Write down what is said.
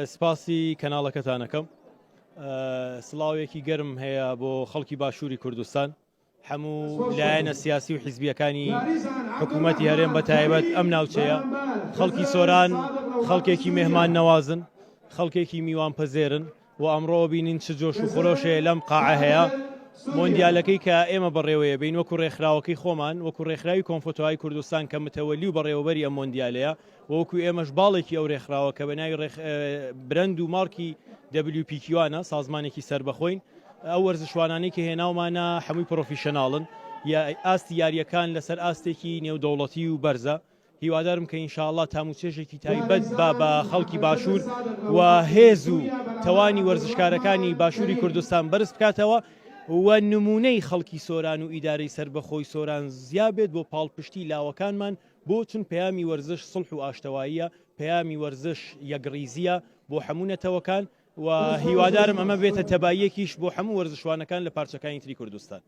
سپاسی کەناڵەکەتان ئەکەم. سڵاوێکی گەرم هەیە بۆ خەڵکی باشووری کوردستان، هەموو لایەنە سیاسی و حیزبیەکانی حکوومەتی هەرێم بە تایبەت ئەم ناوچەیە. خەڵکی سۆران خەڵکێکی مێهمان نەوازن، خەڵکێکی میوان پەزێرن و ئەمڕۆ بینین چ جۆش و خرۆشێ لەم قاعە هەیە. مۆندیالەکەی کە ئێمە بەڕێوەیە بین وەکو ڕێکخراوەکەی خۆمان، وەکو ڕێکخراوی کۆنفۆتۆهای کوردستان کە متەوەلی و بەڕێوەبەری ئەم مۆندیالەیە، و وەکو ئێمەش باڵێکی ئەو رێکخراوە کە بە ناوی برەند و مارکی WPQ ە، سازمانێکی سەربەخۆین. ئەو وەرزشوانانەی کە هێناومانە هەمووی پرۆفیشەناڵن، ئاستی یارییەکان لەسەر ئاستێکی نێودەوڵەتی و بەرزە. هیوادارم کە ئینشاڵڵا تاموچێژێکی تایبەت با بە خەڵکی باشوور و هێز و تەوانی وەرزشکارەکانی باشووری کوردستان بەرز بکاتەوە و نمونەی خەڵکی سۆران و ئیدارەی سەربەخۆی سۆران زیابێت بۆ پاڵپشتی لاوەکانمان بۆ چون پەیامی وەرزش سوڵح و ئاشتەواییە، پەیامی وەرزش یەکڕیزییە بۆ هەموو نەتەوەکان و هیوادارم ئەمە بێتە تەباییەکیش بۆ هەموو وەرزشوانەکان لە پارچەکانی تری کوردستان.